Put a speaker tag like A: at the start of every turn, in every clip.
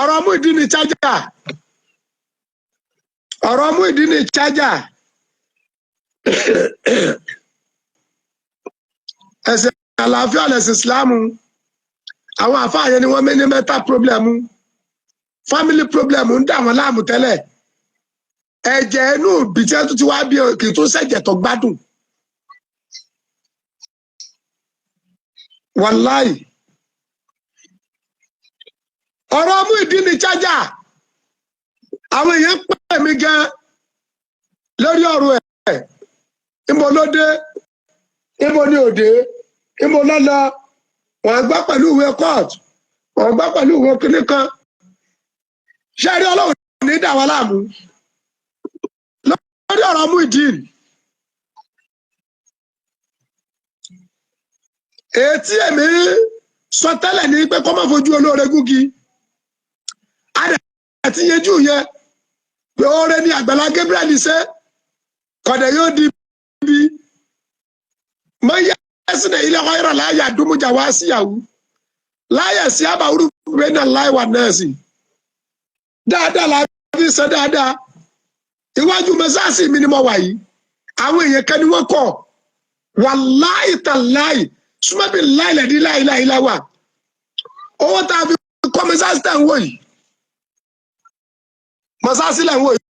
A: Ọ̀rọ̀ Muyideen chájà, ọ̀rọ̀ Muyideen chájà, ẹ̀sìn àlàáfíà lẹ̀sìn Ìsìlámù. Àwọn àfáà yẹn ni wọ́n ní mental problem, family problem ń dà wọ́n láàmú tẹ́lẹ̀. Ẹ̀jẹ̀ inú ìbí tí wọ́n tún ti wá bí kì í tún ṣẹ̀jẹ̀ tó gbádùn. Wàláì, ọ̀rọ̀ Muyideen chájà, àwọn èèyàn pè mí gan lórí ọ̀rọ̀ ẹ̀. Níbo ló dé? Níbo ni òde? Níbo ló lọ? Wọ́n gbọ́ pẹ̀lú ìwé court, wọ́n gbọ́ pẹ̀lú ìwé kinní kan. Ṣé rí, Ọlọ́run ní dà wá láàmú lórí ọ̀rọ̀ Muyideen. Ètí èmi sọ tẹ́lẹ̀ ní pé kó má fojú olóore gúngi. Àti yẹjú yẹ pé oore ni Àgbàlá Gabriel ṣe kọ̀dẹ̀ yóò di bí mọ yẹ ẹsìn ilé ọ̀rọ̀ láyà dúnmújà wá síyàwó láyà sí àbáwúrú bẹ́ẹ̀ náà láì wà nọ́ọ̀sì dáadáa la fi sọ dáadáa. Iwájú mọ́sáàsì mi ni mo wà yìí. Àwọn èèyàn kan ni wọ́n kọ̀, wàláì tàláì súnmọ́bí láìlẹ̀dí láìláìláwà. Owó tá a fi kọ́ mọ́sáàsì tẹ̀ ń wò yìí, mọ́sáàsì lẹ̀ ń wò yìí.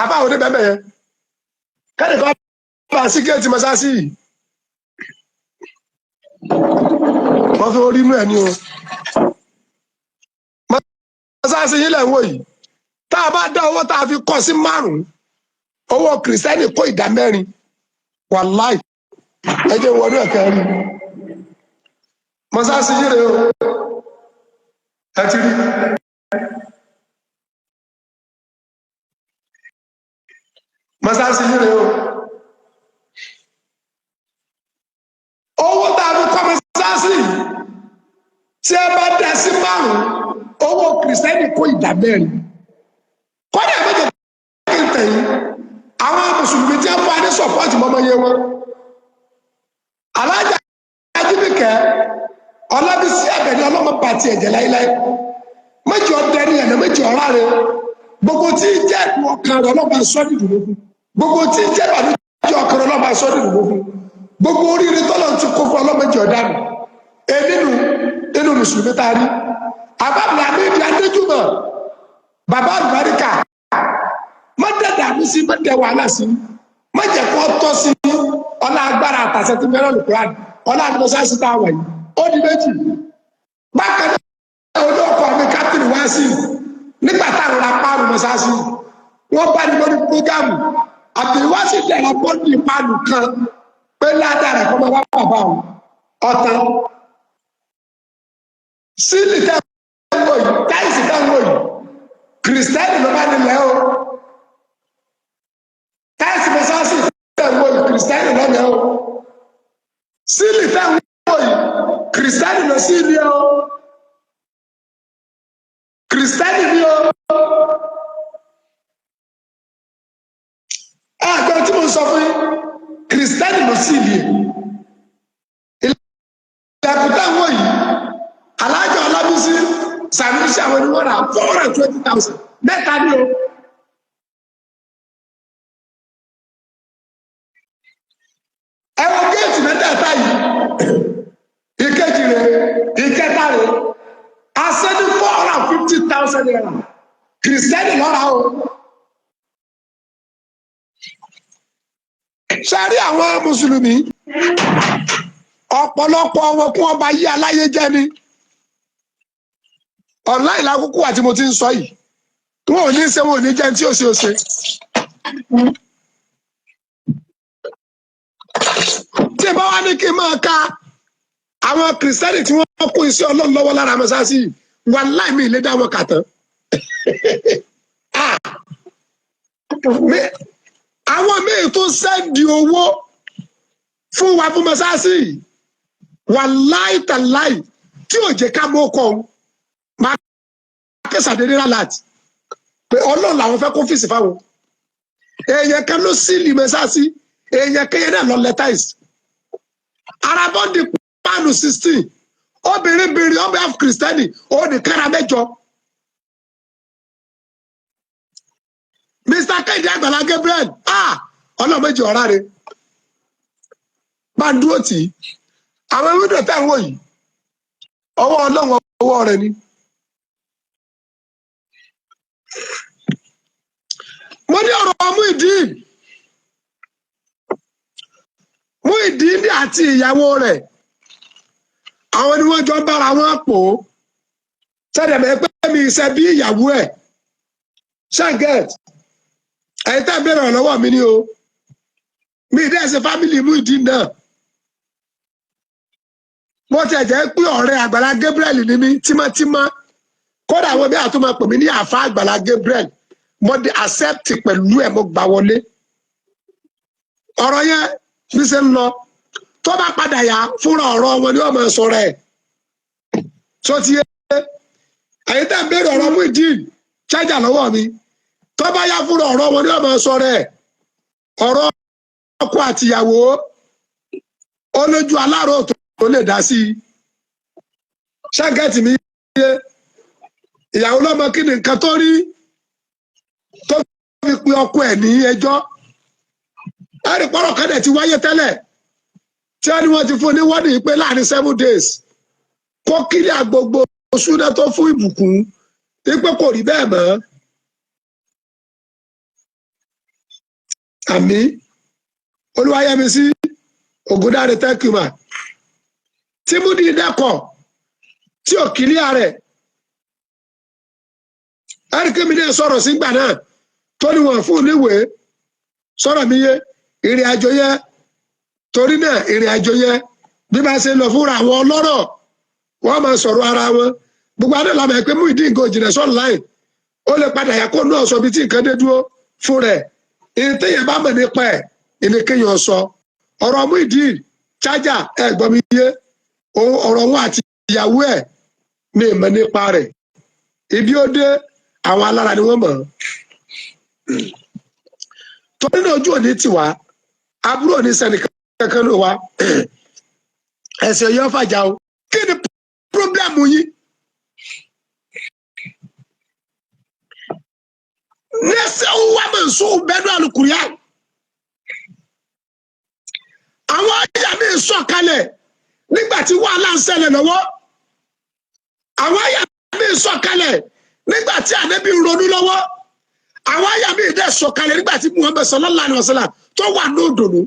A: Àbáwọn oníbẹ̀bẹ̀ yẹn kẹ́nìkan bá sí géètì mọ́sáàsì yìí, wọ́n fi orí inú ẹ̀ ní o. Mọ́sáàsì yìí lẹ̀ ń wò yìí, tá a bá dá owó tá a fi kọ́ sí márùn-ún, owó kìrìsìtẹ́nì kó ìdá mẹ́rin. Wàláì, ẹ jẹ́ wọnú ẹ̀kẹ́ rí mọ́sáàsì yìí rèé o. Ẹ ti rí mọ́sáàsì yìí rèé o. Owó tá a fi kọ́ mọ́sáàsì yìí, tí ẹ bá dá sí márùn-ún, owó kìrìsìtẹ́nì kó ìdá mẹ́rin. Kọ́dà méje kí n tẹ̀yìn àwọn mùsùlùmí tí wọ́n fún wa ní sọ̀pọ́ọ̀tì mọ́mọ́yé wọn. Alájà Ajíbíkẹ́ Ọlábísí Àbẹ̀ní, ọlọ́mọ bàtì ẹ̀jẹ̀ láíláí, méjì ọdẹ ní ẹ̀nà méjì ọ̀rá rẹ. Gbogbo tí ń jẹ́ ẹ̀dùn ọkàn rẹ, ọlọ́mọ sọ́ nìdùnnú fún. Gbogbo tí ń jẹ́ ìbànújẹ́ ọkàn rẹ, ọlọ́mọ sọ́ nìdùnnú fún. Gbogbo oríire tọ́lọ̀ ti kó fún ọlọ́mọ jẹ́ ọ̀dànù. Nínú nínú mùsùlùmí tá a rí, àbábìlì àmìdí Adéjúmọ̀, bàbá àlùbáríkà, má dẹ̀dà mí sí, má dẹ̀ wàhálà sí, má jẹ́ kó tọ́ sí. Ọlá agbára àtàṣẹ ti mẹ́rọ̀ lùkúrán, ọlá àdìmọ́sáàsì tá a wà yìí, ó di méjì. Bákan náà, olóòkọ mi kápítìnì wá sí nígbà táwọn ra páàrù mọ́sáàsì, wọ́n bá ní lórí prógámù àbíwáṣí dẹ̀rọ bọ́ọ̀lì páàlù kan pé ládàá rẹ̀ kọ́ máa wá bàbá òun ọ̀tán. Sílì tẹ́ ń wò yìí, táìsì tẹ́ ń wò yìí, kìrìsìtẹ́nì ló bá nílẹ̀ o. Táìsì mọ́sáàsì tẹ́ ń wò yìí, kìrìsìtẹ́nì lọ́nà o. Sílì tẹ́ ń wò yìí, kìrìsìtẹ́nì lọ sí ilé o. Kìrìsìtẹ́nì ni o. Ẹgbẹ́ tí mo sọ fún yín, kìrìsìtẹ́nì lọ sí ilé. Ilẹ̀kùn tẹ́ ń wò yìí, Alájọ Ọlábísí Sàmúsì, àwọn ni wọ́n rà 420,000, mẹ́ta ni o. Ẹ wo géètì mẹ́tẹ̀ẹ̀ta yìí, ìkejì rẹ̀, ìkẹta rẹ̀, asẹ́ ní ₦450,000, kìrìsìtẹ́nì lọ́ra o. Ṣe rí àwọn mùsùlùmí, ọ̀pọ̀lọpọ̀ wọn kún ọba yí aláyé jẹ́ ni. Online lákòókò àti mo ti ń sọ yìí, wọn ò ní ṣe, wọn ò ní jẹ́ tí ó ṣe ó ṣe. Tí bá wá ní kí n máa ka àwọn kìrìsìtẹ́nì tí wọ́n kún iṣẹ́ Ọlọ́run lọ́wọ́ lára mọ́sáàsì, wàláì mi lè dá wọn kà tán. Àwọn míì tún sẹ́ndì owó fún wa fún mọ́sáàsì, wàláì tàláì, tí ò jẹ́ ká mọ́ ọkọ̀ òun máa kẹsàdédé rálàtì pé Ọlọ́run làwọn fẹ́ kó fèsì fáwọn èèyàn kan ló sílì mọ́sáàsì, èèyàn kẹyẹ náà lọ lẹ́tàìsì arabọ́ndì páànù 16. Obìnrin bìnrin on behalf Kristẹni, ó ní kára mẹ́jọ. Mr. Kehinde Àgbàlá Gabriel, ah, ọlọ́run méjì ọ̀rá rẹ̀ bá ń dúró tì í. Àwọn ewédò tẹ̀ ń wò yìí, ọwọ́ ọlọ́run ọwọ́ rẹ̀ ni. Mo ní ọ̀rọ̀ Muyideen, Muyideen àti ìyàwó rẹ̀, àwọn ni wọ́n jọ ń bára wọn pò ó. Sẹ́dẹ̀mẹ́ pé mi iṣẹ́ bí ìyàwó ẹ̀ ṣẹ́ǹgẹ̀t, ẹ̀yin tẹ́ ń bẹ̀rẹ̀ ọ̀rọ̀ lọ́wọ́ mi ni o. Mi ì dẹ́ ṣe fámìlì Muyideen náà. Mo tiẹ̀ jẹ́ pé ọ̀rẹ́ Àgbàlá Gabriel ni mí tímọ́tímọ́. Kódà àwọn bí àtúmọ̀ pè mí ní àfa Àgbàlá Gabriel, mo di accept pẹ̀lú ẹ̀, mo gbà wọlé. Ọ̀rọ̀ yẹn bí ṣe ń lọ, tó bá padà yá fúnra ọ̀rọ̀ wọn ni wọ́n máa sọ̀rọ̀ ẹ̀. Tó ti yé ẹ̀yin tẹ́ ń béèrè ọ̀rọ̀ Muyideen chájà lọ́wọ́ mi, tó bá yá fúnra ọ̀rọ̀ wọn ni wọ́n máa sọ̀rọ̀ ẹ̀. Ọ̀rọ̀ ọkọ àtìyàwó ó lójú alárò tó lè dá sí i. Ṣáǹgẹ́tì mi yé ìyàwó lọ́mọ, kí ni nǹkan tó rí tó fi pe ọkọ ẹ̀ ní ẹjọ́? Ẹ̀rí pọ́rọ̀ kan dẹ̀ ti wáyé tẹ́lẹ̀ tí wọ́n ní wọ́n ti fún ní wọ́n ní pé láàrin 7 days kó kílíà gbogbo súná tó fún ìbùkún, wípé kò rí bẹ́ẹ̀ mọ́. Àmì Olúwayẹmísí Ògúndáre, thank you ma. Tí Múdi dẹ́kọ̀ tí ò kílíà rẹ̀, ẹ̀rí kí mi ní sọ̀rọ̀ sígbà náà tó ní wọ́n fún níwèé sọ̀rọ̀ mi yé ìrìn àjò yẹn. Torí náà ìrìn àjò yẹn bí bá ṣe lọ fúnra àwọn ọlọ́rọ̀, wọ́n máa sọ̀rọ̀ ara wọn. Gbogbo adé làmọ̀ ẹ̀ pé Muyideen nǹkan òjìnà sọ̀rọ̀ láì ó lè padà yà kó náà sọ bí tí nǹkan dé dúró fún rẹ̀. Èyí téèyàn bá mọ̀ nípa ẹ̀ ìní kéèyàn sọ. Ọ̀rọ̀ Muyideen chájà ẹ̀ gbọ́ mi yé, ọ̀rọ̀ wọn àti ìyàwó ẹ̀ mi mọ̀ nípa rẹ̀. Ibi ó dé, àwọn alára ni wọ́n mọ̀. Torí náà ojú òní tiwa, àbúrò òní sẹ́ni kankan ló wa ẹ̀sìn ọ̀yọ́ fàjà o. Kí ni pírọ́blẹ́mù yín? Nẹ́sẹ̀ wà mọ̀ nsú bẹ́ẹ̀ alukuriya. Àwọn àyà mi sọ̀kalẹ̀ nígbà tí wàhálà ń ṣẹlẹ̀ lọ́wọ́. Àwọn àyà mi sọ̀kalẹ̀ nígbà tí ànábì ń ronú lọ́wọ́. Àwọn àyà mi dẹ̀ sọ̀kalẹ̀ nígbà tí Muhammad sallallahu alaihi wasallam tó wà ní òdòdó.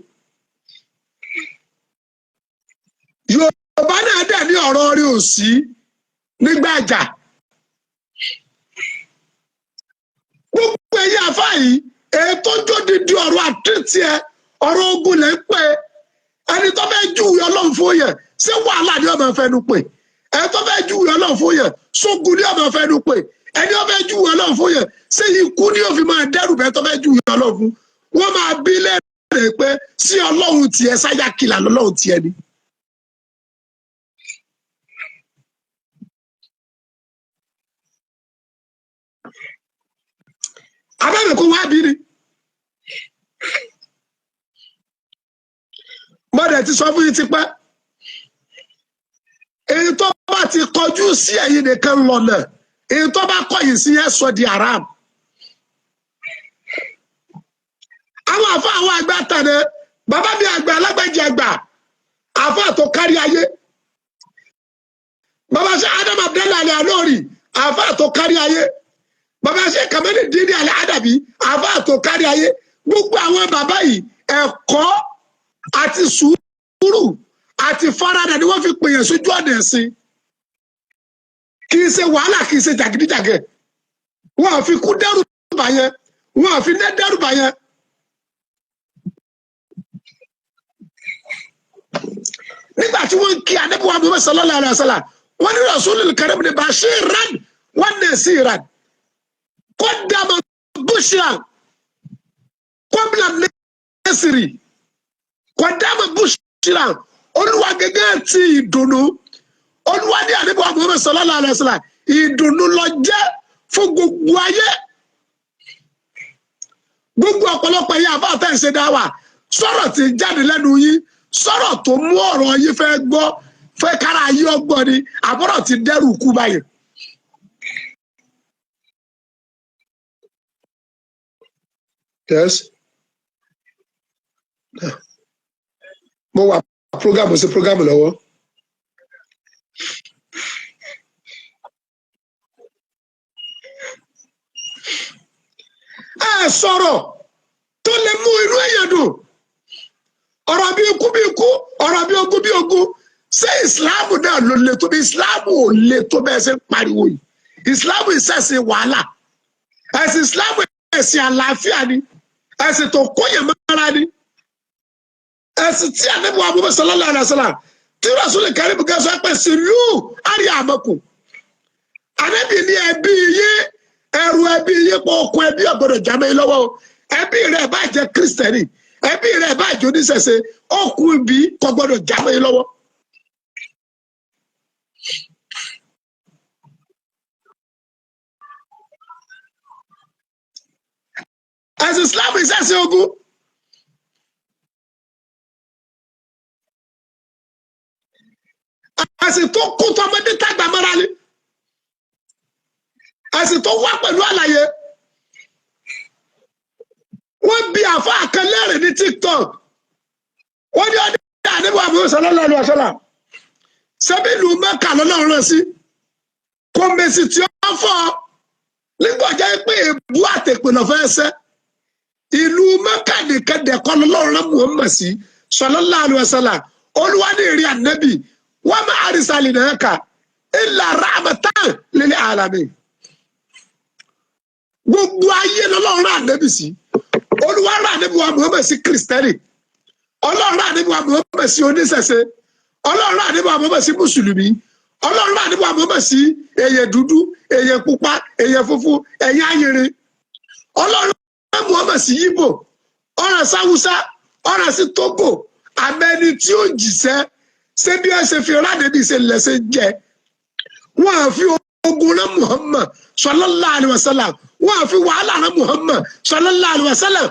A: Yorùbá náà dẹ̀ ní ọ̀rọ̀ orí òsì nígbà àjà. Gbogbo ẹ̀yin àfáà yìí, èyí tó jó dídí ọ̀rọ̀ àtúntì ẹ, ọ̀rọ̀ ogun lẹ́ ń pè. Ẹni tó fẹ́ júwe Ọlọ́run fún yẹn, ṣé wàhálà ni ọmọ fẹnu pè? Ẹni tó fẹ́ júwe Ọlọ́run fún yẹn, sógun ni ọmọ fẹnu pè? Ẹni tó fẹ́ júwe Ọlọ́run fún yẹn, ṣé ikú ni ó fi máa dẹ́rù bẹ́ẹ̀ tó fẹ́ júwe Ọlọ́run fún? Wọ́n máa bí lẹ́rẹ̀ pé sí Ọlọ́run tiẹ̀ sáyà kìlà lọ́lọ́run tiẹ̀ ni. Abẹ́rẹ́ kó wá bí ni. Mo dẹ̀ ti sọ fún yín tipẹ́. Èyí tó bá ti kọjú sí ẹ̀yin nìkan lọ́nà, èyí tó bá kọ̀yìn sí ẹ̀ sọ di haram. Àwọn àfa àwọn àgbà tànà, bàbá mi àgbà alágbèjì àgbà, àfa tó kárí ayé. Bàbá ṣe Adam Abdallah Ali Alori, àfa tó kárí ayé. Bàbá ṣe Kamali Dini Ali Adabi, àfa tó kárí ayé. Gbogbo àwọn bàbá yìí, ẹ̀kọ́ àti sùúrù àti faradà ni wọ́n fi pèyàn sójú ọ̀nà ẹ̀sìn. Kì í ṣe wàhálà, kì í ṣe jàgídíjàgẹ̀. Wọ́n á fi kú dẹ́rù bà yẹn, wọ́n á fi nẹ́ dẹ́rù bà yẹn. Nígbà tí wọ́n ń kí Ànábì wa Muhammad sallallahu alaihi wasallam, wọ́n ní Rasulul Karim ní bashiran wa nasiran qaddama bushra qabla nasri qaddama bushra. Olúwa gẹ́gẹ́ ti ìdùnnú, Olúwa ní Ànábì wa Muhammad sallallahu alaihi wasallam ìdùnnú ló jẹ́ fún gbogbo ayé. Gbogbo ọ̀pọ̀lọpọ̀ yìí àbá àtẹ̀ ṣe dá wà, sọ̀rọ̀ tí ń jáde lẹ́nu yín, sọ̀rọ̀ tó mú ọ̀rọ̀ yín fẹ́ gbọ́ Fẹ́ kára ayé ọgbọ́n ni àbọ̀rọ̀ ti dẹ́rù kú báyìí. Yes. Mo wà prógámù sí prógámù lọ́wọ́. Ẹ sọ̀rọ̀ tó lè mú inú èèyàn dùn. Ọ̀rọ̀ bí ikú bí ikú, ọ̀rọ̀ bí ogun bí ogun. Ṣé ìsìláàmù náà ló le tó bí? Ìsìláàmù ò le tó bẹ́ẹ̀ ṣe ń pariwo yìí. Ìsìláàmù ìṣẹ̀sìn wàhálà. Ẹ̀sìn ìsìláàmù ẹ̀sìn àlàáfíà ni. Ẹ̀sìn tó kóyàn mọ́ra ni. Ẹ̀sìn tí Ànábì wa Muhammad sallallahu alaihi wasallam tí Rasul Karim gẹ́sọ́ pé sílùú àrí àmọ́kù. Ànábì ní ẹbí yé ẹrù ẹbí yé pọ̀ okùn ẹbí ọ̀gbọ́dọ̀ jámẹ́ lọ́wọ́ o. Ẹbí rẹ̀ bá jẹ́ Kristẹni, ẹbí rẹ̀ bá jẹ́ oníṣẹ̀ṣe, okùn ibi kò gbọ́dọ̀ jámẹ́ lọ́wọ́. Ẹ̀sìn Islam ìṣẹ̀sìn ogun. Ẹ̀sìn tó kú tọmọdé tàgbà mọ́ra ni. Ẹ̀sìn tó wá pẹ̀lú àlàyé. Wọ́n bi àfáà kan léèrè ní TikTok. Wọ́n ní ọdún àdébò àbúrò sallallahu alaihi wasallam. Ṣebí ìlú Mẹ́kà lọ́lọ́run rán sí. Kò mèsì tí ó fọ́ nígbà jẹ́ pé èbú àtẹ̀pẹ̀ lọ́ fẹ́ ṣẹ́. Ìlú Mẹ́kà nìkan dẹ̀kọ́ lọ́lọ́run rán Muhammad sí sallallahu alaihi wasallam. Olúwa ní ìrìn ànábì wa ma arsalinaka illa rahmatan lil alamin. Gbogbo ayé lọ́lọ́run rán ànábì sí. Olúwa rán ànábì wa Muhammad sí Kristẹni. Ọlọ́run rán ànábì wa Muhammad sí oníṣẹ̀ṣe. Ọlọ́run rán ànábì wa Muhammad sí mùsùlùmí. Ọlọ́run rán ànábì wa Muhammad sí èyàn dúdú, èyàn pupa, èyàn funfun, èyàn ayìnrín. Ọlọ́run rán Muhammad sí Yíbò, ọ̀ràn sáwúsá, ọ̀ràn sí Tógò, àmẹ́ni tí ó jìṣẹ́ ṣé bí ẹ ṣe fi rádẹ́bí ṣe lẹ́sẹ̀ jẹ́. Wọ́n á fi ogun rán Muhammad sallallahu alaihi wasallam. Wọ́n á fi wàhálà rán Muhammad sallallahu alaihi wasallam.